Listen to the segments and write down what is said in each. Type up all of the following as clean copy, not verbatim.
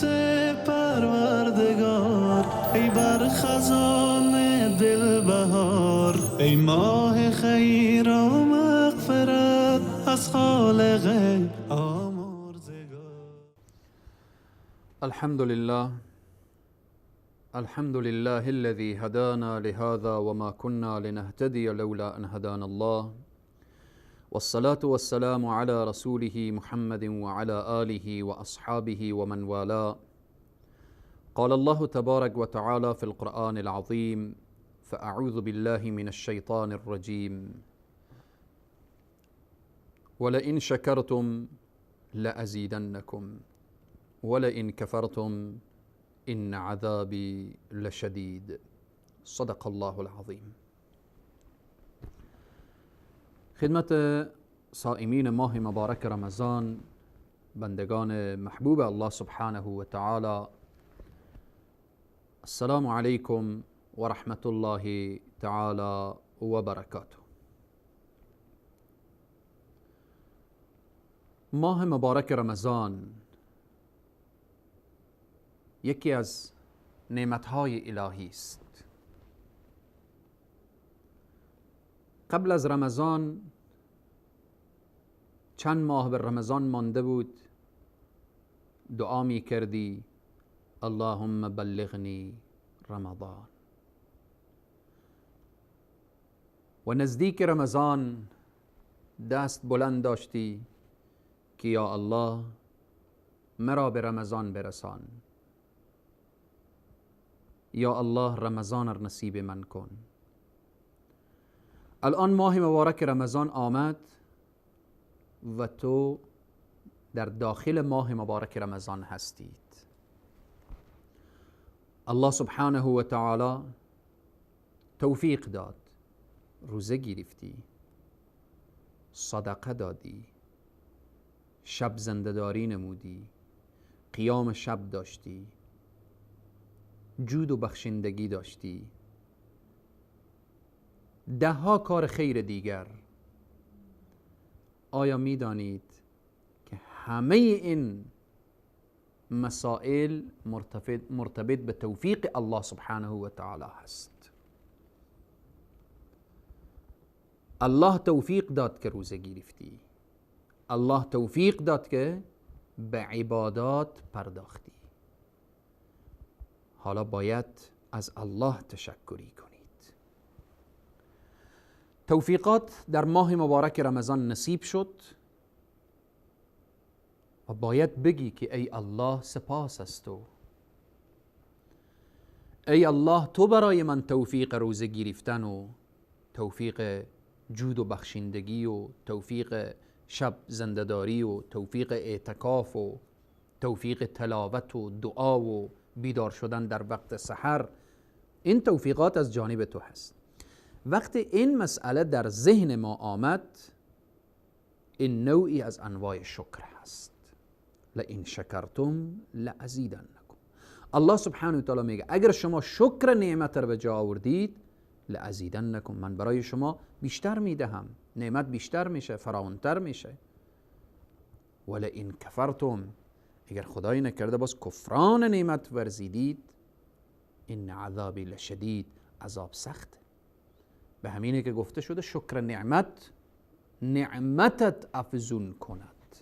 رحمت پروردگار، ای بر خزان دل بهار، ای ماه خیر و مغفرت از خالق آمرزگار. الحمد لله، الحمد لله الذي هدانا لهذا وما كنا لنهتدي لولا أن هدانا الله، والصلاة والسلام على رسوله محمد وعلى آله وأصحابه ومن والاه. قال الله تبارك وتعالى في القرآن العظيم: فأعوذ بالله من الشيطان الرجيم، ولئن شكرتم لأزيدنكم ولئن كفرتم إن عذابي لشديد. صدق الله العظیم. خدمت صائمین ماه مبارک رمضان، بندگان محبوب الله سبحانه و تعالی، السلام علیکم و رحمت الله تعالی و برکاته. ماه مبارک رمضان یکی از نعمتهای الهی است. قبل از رمضان چند ماه به رمضان مانده بود، دعا می کردی اللهم بلغنی رمضان، و نزدیک رمضان دست بلند داشتی که یا الله مرا به رمضان برسان، یا الله رمضان را نصیب من کن. الان ماه مبارک رمضان آمد و تو در داخل ماه مبارک رمضان هستید. الله سبحانه و تعالی توفیق داد، روزه گرفتی، صدقه دادی، شب زنده‌داری نمودی، قیام شب داشتی، جود و بخشندگی داشتی، ده ها کار خیر دیگر. آیا می دانید که همه این مسائل مرتبط به توفیق الله سبحانه و تعالی هست؟ الله توفیق داد که روزه گرفتی، الله توفیق داد که به عبادات پرداختی. حالا باید از الله تشکری کنید. توفیقات در ماه مبارک رمضان نصیب شد و باید بگی که ای الله سپاس از تو، ای الله تو برای من توفیق روزه گرفتن و توفیق جود و بخشندگی و توفیق شب زنده‌داری و توفیق اعتکاف و توفیق تلاوت و دعا و بیدار شدن در وقت سحر، این توفیقات از جانب تو هست. وقتی این مسئله در ذهن ما آمد، این نوعی از انواع شکر هست. لئن شکرتم لازیدنکم. الله سبحانه و تعالی میگه اگر شما شکر نعمت را به جا آوردید، لازیدنکم، من برای شما بیشتر میدهم، نعمت بیشتر میشه، فراوانتر میشه. ولئن کفرتم، اگر خدای نکرده باز کفران نعمت ورزیدید، این عذابی لشدید، عذاب سخت. به همینه که گفته شده شکر نعمت نعمتت افزون کند.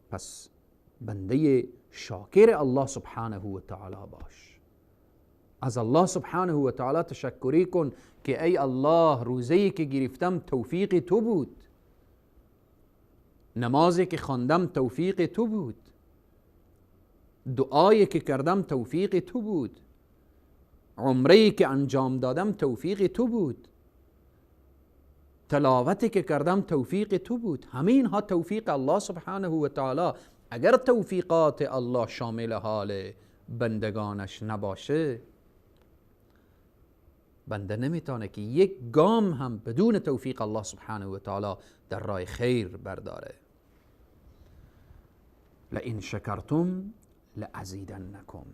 پس بنده شاکر الله سبحانه و تعالی باش، از الله سبحانه و تعالی تشکری کن که ای الله روزه‌ای که گرفتم توفیق تو بود، نمازی که خواندم توفیق تو بود، دعایی که کردم توفیق تو بود، عمره‌ای که انجام دادم توفیق تو بود، تلاوتی که کردم توفیق تو بود. همه اینها توفیق الله سبحانه و تعالی. اگر توفیقات الله شامل حال بندگانش نباشه، بنده نمیتونه که یک گام هم بدون توفیق الله سبحانه و تعالی در راه خیر برداره. لئن شکرتم لازیدنکم.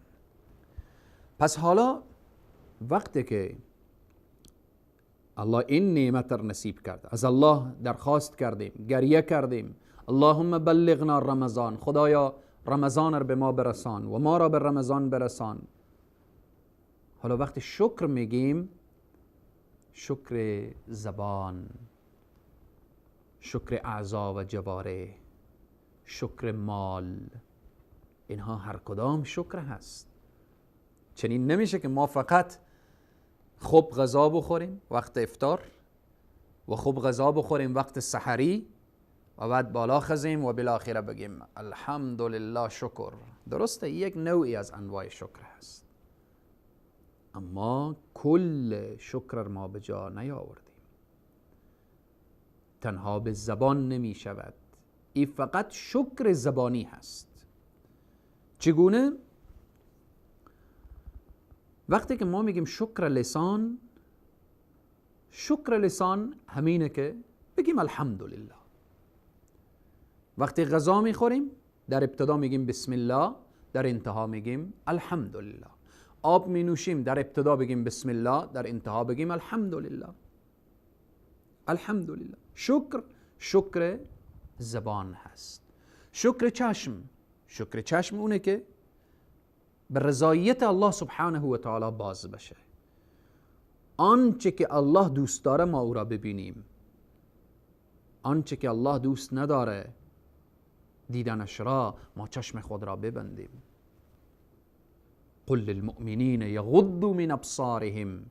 پس حالا وقتی که الله این نعمت را نصیب کرد، از الله درخواست کردیم، گریه کردیم، اللهم بلغنا رمضان، خدایا رمضان را به ما برسان و ما را به رمضان برسان. حالا وقتی شکر میگیم، شکر زبان، شکر اعضا و جواره، شکر مال، اینها هر کدام شکر هست. چنین نمیشه که ما فقط خوب غذا بخوریم وقت افطار و خوب غذا بخوریم وقت سحری و بعد بالا خزیم و بالاخره بگیم الحمدلله شکر. درسته، یک نوعی از انواع شکر هست، اما کل شکر ما به جا نیاوردیم. تنها به زبان نمی شود، این فقط شکر زبانی هست. چگونه؟ وقتی که ما میگیم شکر لسان، شکر لسان همینه که بگیم الحمدلله. وقتی غذا میخوریم در ابتدا میگیم بسم الله، در انتها میگیم الحمدلله. آب می نوشیم در ابتدا بگیم بسم الله، در انتها بگیم الحمدلله. الحمدلله. شکر، شکر زبان هست. شکر چشم، شکر چشم اونه که به رضایت الله سبحانه و تعالی باز بشه. آنچه که الله دوست داره ما او را ببینیم، آنچه که الله دوست نداره دیدنش را ما چشم خود را ببندیم. قل للمؤمنین یغضوا من ابصارهم.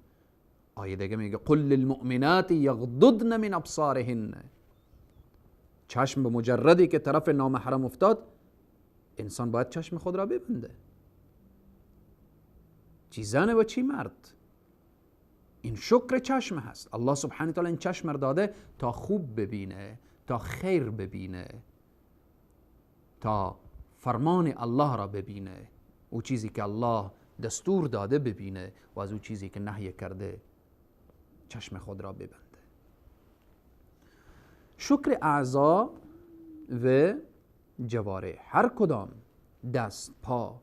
آیه دیگه میگه قل للمؤمنات یغضضن من ابصارهن. چشم به مجردی که طرف نامحرم افتاد، انسان باید چشم خود را ببنده، چی زنه و چی مرد. این شکر چشم هست. الله سبحانه تعالی این چشم را داده تا خوب ببینه، تا خیر ببینه، تا فرمان الله را ببینه، او چیزی که الله دستور داده ببینه و از او چیزی که نهی کرده چشم خود را ببنده. شکر اعضا و جواره، هر کدام دست، پا،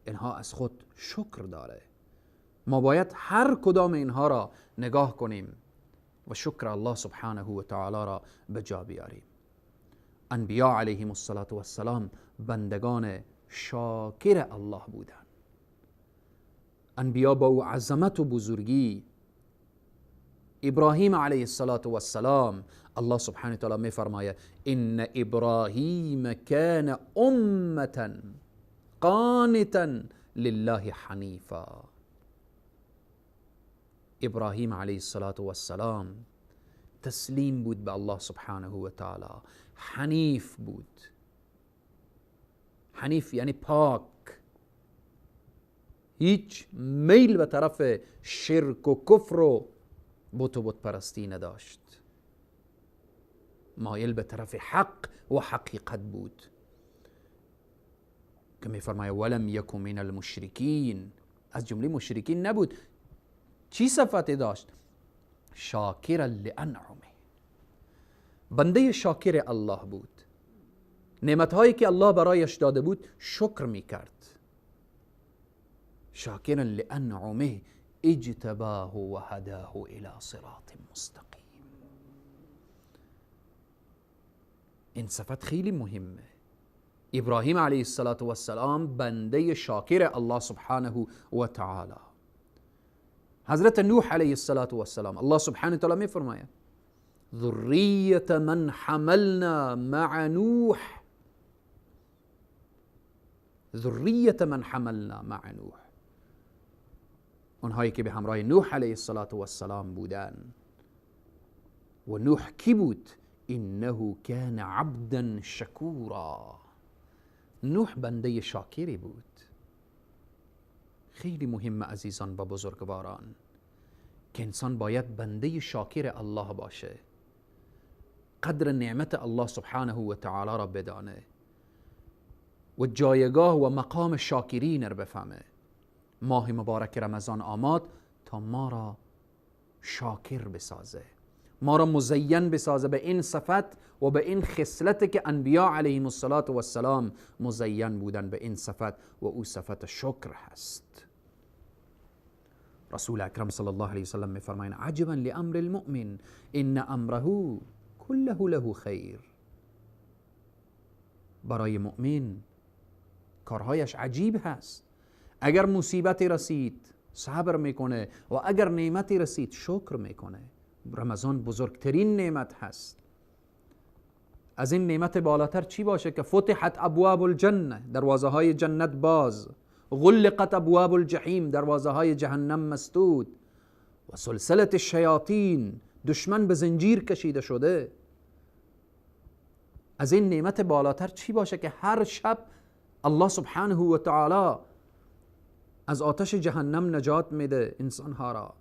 اینها از خود شکر داره. ما باید هر کدام اینها را نگاه کنیم و شکر الله سبحانه و تعالی را به جا بیاریم. انبیا علیهم الصلاة والسلام بندگان شاکر الله بودند. انبیا با او عظمت و بزرگی، ابراهیم علیه الصلاة والسلام الله سبحانه و تعالی می فرماید ان ابراهیم کان امة قانتا لله حنیفا. ابراهیم علیه الصلاة والسلام تسلیم بود به الله سبحانه و تعالی، حنیف بود. حنیف یعنی پاک، هیچ میل به طرف شرک و کفر و بت و بت پرستی نداشت، مایل به طرف حق و حقیقت بود که میفرماید ولم یک من المشرکین، از جمله مشرکین نبود. چی صفتی داشت؟ شاکر لانعمه، بنده شاکر الله بود. نعمتهایی که الله برایش داده بود شکر میکرد. شاکرا لانعمه اجتباه و هداه الى صراط مستقیم. این صفت خیلی مهمه. ابراهیم علیه السلام بنده شاکر الله سبحانه و تعالی. حضرت نوح علیه السلام الله سبحانه و تعالی میفرماید ذریة من حملنا مع نوح، ذریة من حملنا مع نوح، اونهایی که به همراه نوح علیه السلام بودن. و نوح کی بود؟ انه کان عبدا شکورا. نوح بنده شاکری بود. خیلی مهم عزیزان و بزرگواران که انسان باید بنده شاکر الله باشه، قدر نعمت الله سبحانه و تعالی را بدانه و جایگاه و مقام شاکرین را بفهمه. ماه مبارک رمضان آمد تا ما را شاکر بسازه، ما را مزین بسازه به این صفت و به این خصلت که انبیا علیهم السلام مزین بودن به این صفت، و او صفت شکر هست. رسول اکرم صلی الله علیه وسلم میفرمایند عجبا لامر المؤمن ان امره كله له خیر. برای مؤمن کارهایش عجیب هست. اگر مصیبتی رسید صبر میکنه و اگر نعمتی رسید شکر میکنه. رمضان بزرگترین نعمت هست. از این نعمت بالاتر چی باشه که فتحت ابواب الجنه، دروازه های جنت باز، غلقت ابواب الجحیم، دروازه های جهنم مسدود، و سلسله الشیاطین، دشمن به زنجیر کشیده شده. از این نعمت بالاتر چی باشه که هر شب الله سبحانه و تعالی از آتش جهنم نجات میده انسانها را،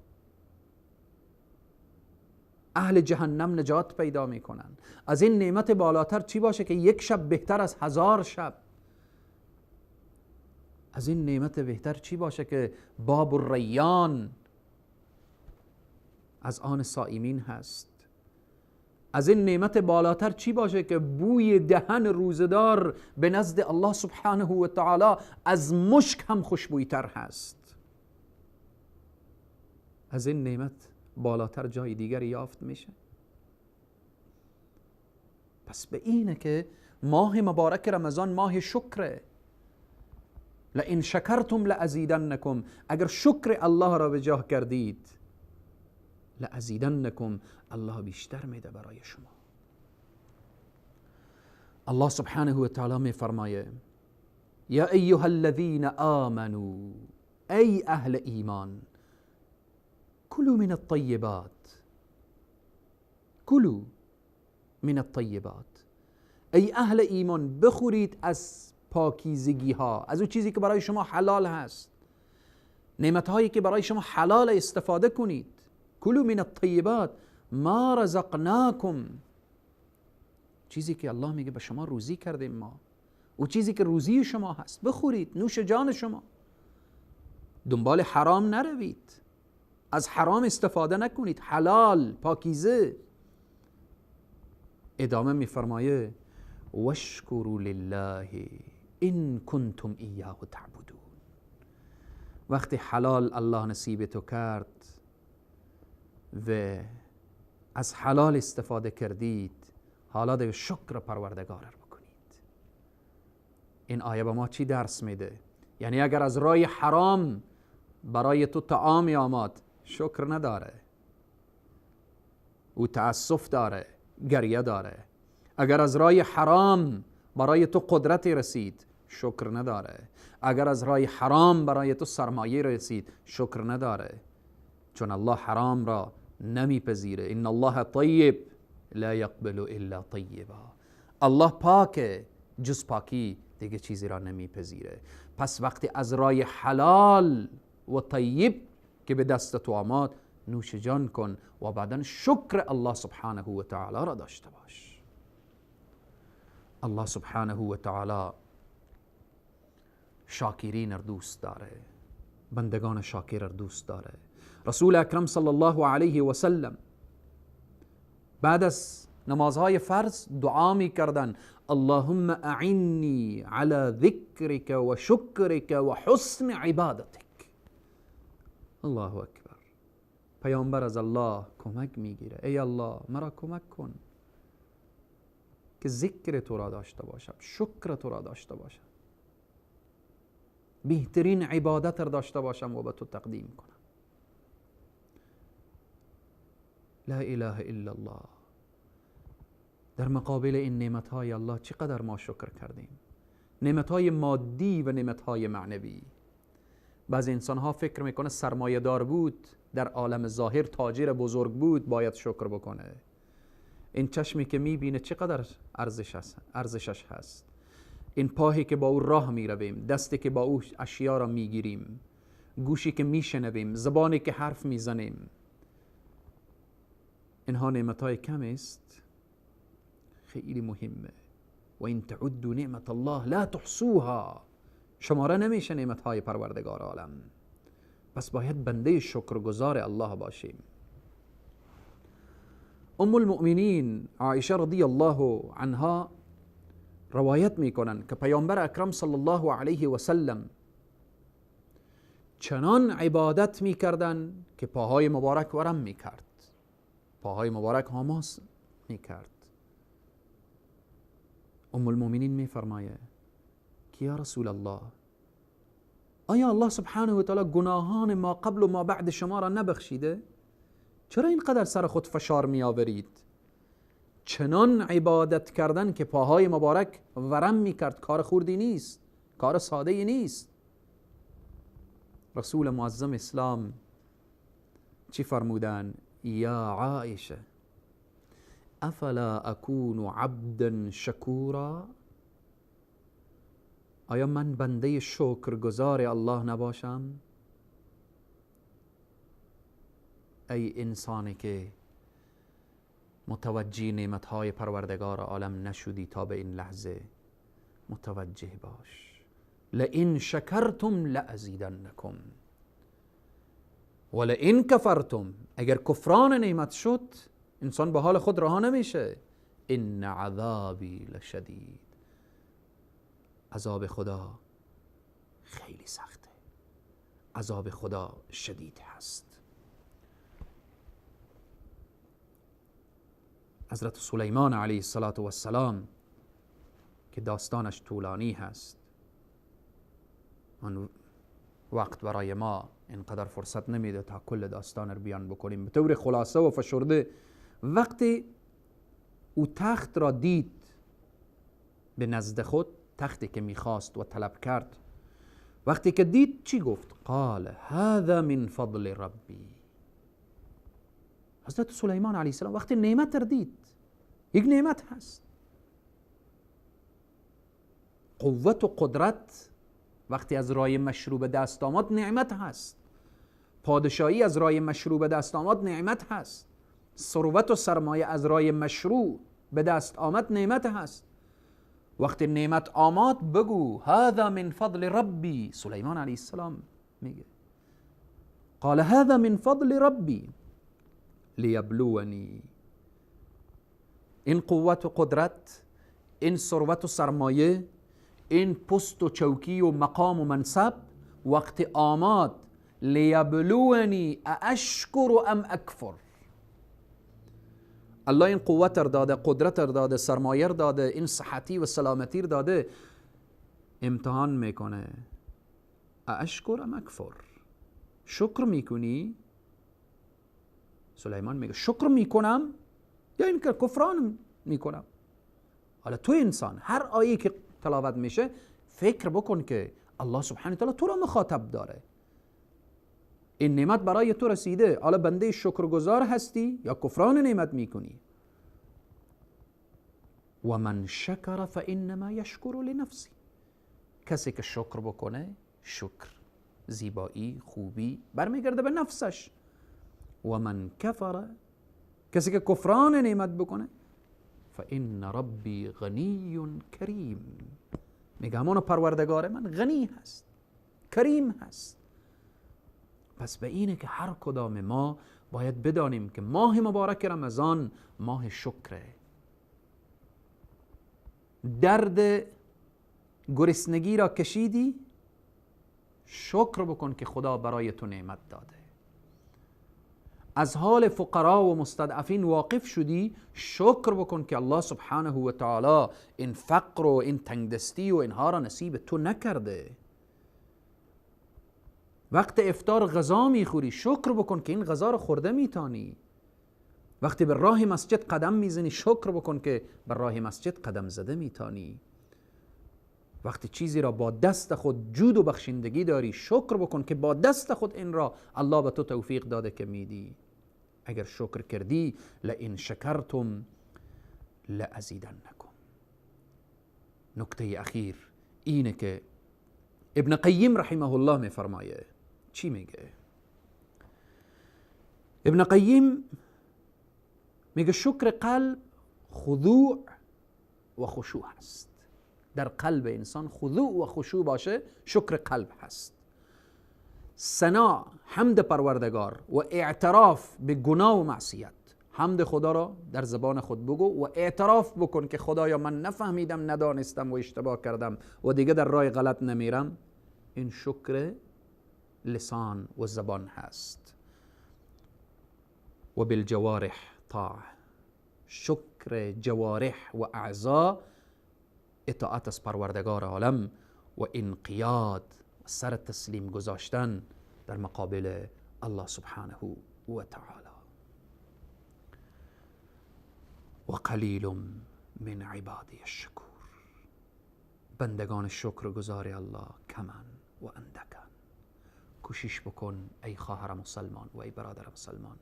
اهل جهنم نجات پیدا میکنن. از این نعمت بالاتر چی باشه که یک شب بهتر از 1000 شب. از این نعمت بهتر چی باشه که باب الریان از آن صائمین هست. از این نعمت بالاتر چی باشه که بوی دهن روزدار به نزد الله سبحانه و تعالی از مشک هم خوشبویتر هست. از این نعمت بالاتر جای دیگری یافت میشه؟ پس به اینه که ماه مبارک رمضان ماه شکره. لئن شکرتم لازیدنکم، اگر شکر الله را به جاه کردید لازیدنکم، الله بیشتر میده برای شما. الله سبحانه و تعالی میفرمایه یا ایها الذین آمنوا، ای اهل ایمان، کلوا من الطیبات، کلوا من الطیبات، ای اهل ایمان بخورید از پاکیزگی ها، از اون چیزی که برای شما حلال هست، نعمت هایی که برای شما حلال استفاده کنید. کلوا من الطیبات ما رزقناکم، چیزی که الله میگه به شما روزی کردیم ما، و چیزی که روزی شما هست بخورید، نوش جان شما، دنبال حرام نروید، از حرام استفاده نکنید، حلال پاکیزه. ادامه میفرمایه واشکروا لله ان کنتم ایاه تعبدون. وقتی حلال الله نصیب تو کرد و از حلال استفاده کردید، حالا دیگه شکر پروردگار رو بکنید. این آیه به ما چی درس میده؟ یعنی اگر از راه حرام برای تو طعامی آمد، شکر نداره، او تأسف داره، گریه داره. اگر از راه حرام برای تو قدرتی رسید، شکر نداره. اگر از راه حرام برای تو سرمایه رسید، شکر نداره، چون الله حرام را نمیپذیره. ان الله طیب لا یقبل الا طیبا، الله پاکه، جز پاکی دیگه چیزی را نمیپذیره. پس وقتی از راه حلال و طیب که به دست تو آمد، نوش جان کن و بعدا شکر الله سبحانه و تعالی را داشته باش. الله سبحانه و تعالی شاکرین را دوست داره، بندگان شاکر را دوست داره. رسول اکرم صلی الله علیه و سلم بعد از نمازهای فرض دعا می کردن اللهم اعنی علی ذکرک و شکرک و حسن عبادتک. الله اکبر. پیامبر از الله کمک میگیره، ای الله مرا کمک کن که ذکر تو را داشته باشم، شکر تو را داشته باشم، بهترین عبادت را داشته باشم و به تو تقدیم کنم. لا اله الا الله. در مقابل این نعمتهای الله چقدر ما شکر کردیم، نعمتهای مادی و نعمتهای معنوی. بعضی انسان ها فکر میکنه سرمایه دار بود، در عالم ظاهر تاجر بزرگ بود، باید شکر بکنه. این چشمی که میبینه چقدر ارزشش هست، این پاهی که با او راه میرویم، دستی که با او اشیا را میگیریم، گوشی که میشنویم، زبانی که حرف میزنیم، اینها نعمتهای کم است، خیلی مهمه. و این تعدوا نعمت الله لا تحصوها، شماره نمیشه نعمتهای پروردگار عالم. پس باید بنده شکرگزار الله باشیم. ام المؤمنین عایشه رضی الله عنها روایت میکنن که پیامبر اکرم صلی الله علیه و سلم چنان عبادت میکردن که پاهای مبارک ورم میکرد، پاهای مبارک حماس میکرد. ام المؤمنین میفرمایه که یا رسول الله، آیا الله سبحانه و تعالی گناهان ما قبل و ما بعد شما را نبخشیده؟ چرا اینقدر سر خود فشار می آورید؟ چنان عبادت کردن که پاهای مبارک ورم می کرد، کار خوردی نیست، کار ساده ای نیست. رسول معظم اسلام چی فرمودن؟ یا عایشه افلا اکون عبدا شکورا، آیا من بنده شکرگزار الله نباشم؟ ای انسانی که متوجه نعمتهای پروردگار عالم نشدی تا به این لحظه، متوجه باش. لئن شکرتم لازیدنکم ولئن کفرتم، اگر کفران نعمت شد انسان به حال خود رها نمیشه. ان عذابی لشدید، عذاب خدا خیلی سخته، عذاب خدا شدید هست. حضرت سلیمان علیه السلام که داستانش طولانی هست، آن وقت برای ما اینقدر فرصت نمیده تا کل داستان رو بیان بکنیم. به طور خلاصه و فشرده، وقتی او تخت را دید به نزد خود، تختی که میخواست و طلب کرد، وقتی که دید چی گفت؟ قال هذا من فضل ربی. حضرت سلیمان علیه السلام وقتی نعمت را دید، یک نعمت هست، قوت و قدرت وقتی از رای مشروع به دست آمد نعمت هست، پادشاهی از رای مشروع به دست آمد نعمت هست، ثروت و سرمایه از رای مشروع به دست آمد نعمت هست. وقتی نعمت آمد بگو هذا من فضل ربی. سلیمان علیه السلام میگه قال هذا من فضل ربی لیبلونی. این قوت و قدرت، این ثروت و سرمایه، این پست و چوکی و مقام و منصب وقت آمد لیبلونی اشکر ام اکفر. الله این قوت را داده، قدرت را داده، سرمایه را داده، این صحتی و سلامتی را داده، امتحان میکنه. اشکر ام اکفر. شکر میکنی؟ سلیمان میگه شکر میکنم یا اینکه کفران میکنم. حالا تو انسان هر آیه که تلاوت میشه فکر بکن که الله سبحانه تعالی تو را مخاطب داره، این نعمت برای تو رسیده، حالا بنده شکرگزار هستی یا کفران نعمت میکنی؟ و من شکر فانما یشکر لنفسه. کسی که شکر بکنه، شکر زیبایی خوبی برمیگرده به نفسش. و من کفر، کسی که کفران نعمت بکنه، فان ربی غنی کریم. میگه همون پروردگار من غنی هست، کریم هست. پس به اینه که هر کدام ما باید بدانیم که ماه مبارک رمضان ماه شکره. درد گرسنگی را کشیدی، شکر بکن که خدا برای تو نعمت داده. از حال فقرا و مستضعفین واقف شدی، شکر بکن که الله سبحانه و تعالی این فقر و این تنگدستی و اینها را نصیب تو نکرده. وقت افطار غذا میخوری، شکر بکن که این غذا را خورده میتانی. وقتی به راه مسجد قدم میزنی، شکر بکن که به راه مسجد قدم زده میتانی. وقتی چیزی را با دست خود جود و بخشندگی داری، شکر بکن که با دست خود این را الله به تو توفیق داده که میدی. اگر شکر کردی، لئن شکرتم لازیدنکم. نکته اخیر اینه که ابن قیم رحمه الله میفرمایه. چی میگه؟ ابن قیم میگه شکر قلب خضوع و خشوع هست. در قلب انسان خضوع و خشوع باشه، شکر قلب هست. ثنا، حمد پروردگار و اعتراف به گناه و معصیت. حمد خدا را در زبان خود بگو و اعتراف بکن که خدایا من نفهمیدم، ندانستم و اشتباه کردم و دیگه در راه غلط نمیرم. این شکر لسان و زبان هست. و بالجوارح طاعه، شکر جوارح و اعضا اطاعت از پروردگار عالم. و انقیاد و سر تسلیم گذاشتن در مقابل الله سبحانه و تعالی. و قلیل من عبادی الشکور، بندگان شکرگزار الله کمن و اندکن. کوشش بکن ای خواهر مسلمان و ای برادر مسلمان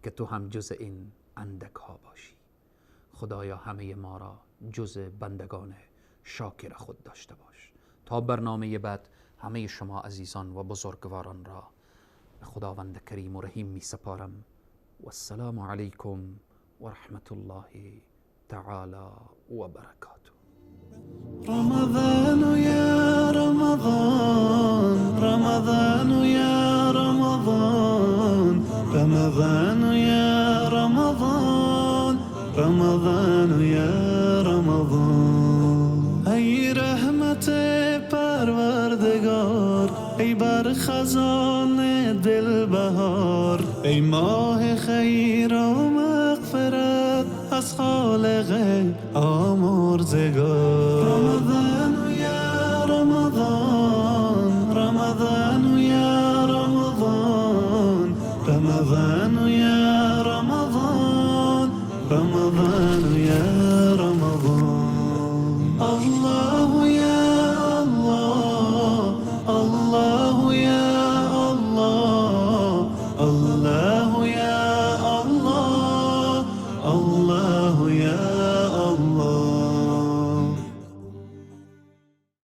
که تو هم جز این اندک ها باشی. خدایا همه ما را جز بندگان شاکر خود داشته باش. تا برنامه بعد همه شما عزیزان و بزرگواران را به خداوند کریم و رحیم می سپارم. و السلام علیکم و رحمت الله تعالی و برکاته. رمضان یا رمضان، رمضان یا رمضان، رمضان یا رمضان، رمضان یا رمضان. ای رحمت پروردگار، ای بر خزان دل بهار، ای ماه خیر و مغفرت از خالق آمرزگار.